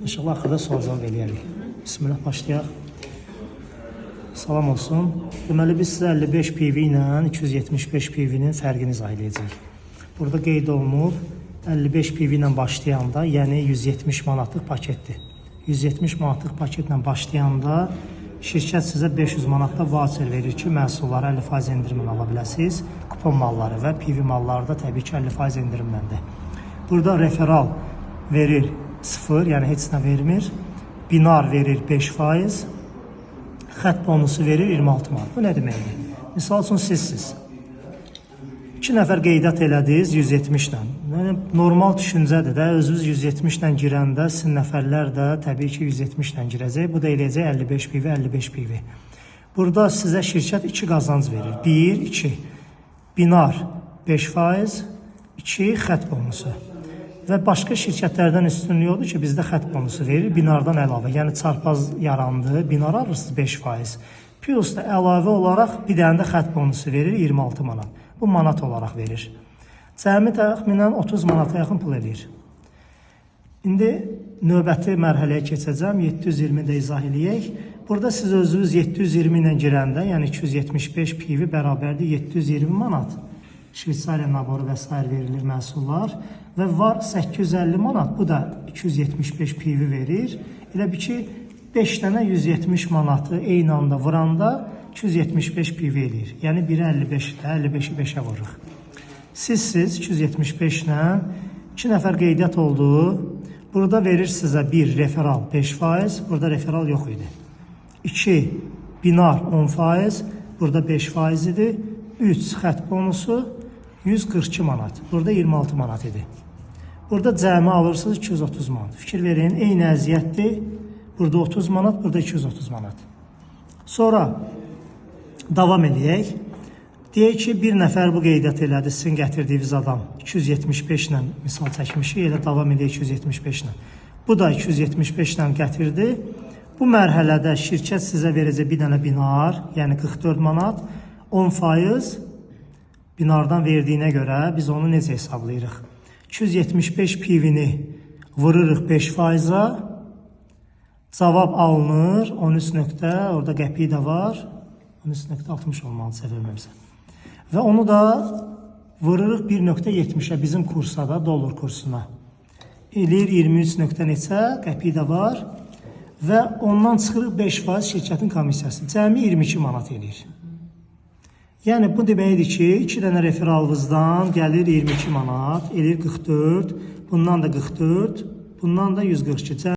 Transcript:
İnşallah axırda sual-cavab eləyərik. Bismillah, başlayaq. Salam olsun. Deməli, biz sizə 55 PV ilə 275 PV-nin fərqini izah eləyəcəyik. Burada qeyd olunub, 55 PV ilə başlayanda, yəni 170 manatlıq paketdir. 170 manatlıq paketlə başlayanda şirkət sizə 500 manatda voucher verir ki, məhsulları 50% endirimlə ala biləsiniz. Kupon malları və PV malları da təbii ki, 50% endirimləndir. Burada referal verir 0, yəni heç nə vermir. Binar verir 5%. Xətt bonusu verir 26 manat. Bu nə deməkdir? Misal üçün sizsiz. 2 nəfər qeydiyyat elədiniz 170 ilə. Yəni, normal düşüncədir də, özünüz 170 ilə girəndə sizin nəfərlər də təbii ki 170 ilə girəcək. Bu da eləyəcək 55 PV, 55 PV. Burada sizə şirkət 2 qazanc verir. 1, 2. Binar 5%, 2 xətt bonusu. Və başqa şirkətlərdən üstünlüyü odur ki, bizdə xətt bonusu verir binardan əlavə. Yəni çarpaz yarandı, binar alırsınız 5%. Plus da əlavə olaraq bir dənə də xətt bonusu verir 26 manat. Bu manat olaraq verir. Cəmi təxminən 30 manata yaxın pul eləyir. İndi növbəti mərhələyə keçəcəm. 720 də izah eləyək. Burada siz özünüz 720 ilə girəndə, yəni 275 PV bərabərdir 720 manat. Şveytsariya naboru və sair verilir məhsullar və var 850 manat, bu da 275 PV verir. Elə bil ki, 5 dənə 170 manatı eyni anda vuranda 275 PV eləyir. Yəni 1-ə 55-də, 55-i 5-ə vururuq. Siz 275 ilə 2 nəfər qeydiyyat oldu. Burada verir sizə 1 referal 5%, burada referal yox idi. 2 binar 10%, burada 5% idi. 3 xətt bonusu 142 manat. Burada 26 manat idi. Burada cəmi alırsınız 230 manat. Fikir verin, eyni əziyyətdir. Burada 30 manat, burada 230 manat. Sonra davam eləyək. Deyək ki, bir nəfər bu qeydiyyat elədi, sizin gətirdiyiniz adam 275 ilə misal çəkmişik, elə davam eləyək 275 ilə. Bu da 275 ilə gətirdi. Bu mərhələdə şirkət sizə verəcək bir dənə binar, yəni 44 manat, 10% binardan verdiyinə görə biz onu necə hesablayırıq? 275 PV-ni vururuq 5%-a, cavab alınır 13 nöqtə, orada qəpik də var, 13.60 olmalı səhv eləmirəmsə. Və onu da vururuq 1.70-ə bizim kursa da, dollar kursuna. Eləyir 23 nöqtə neçə, qəpik də var və ondan çıxırıq 5% şirkətin komissiyası. Cəmi 22 manat eləyir. Yəni bu deməkdir ki, 2 dənə referalınızdan gəlir 22 manat, eləyir 44, bundan da 44, bundan da 142.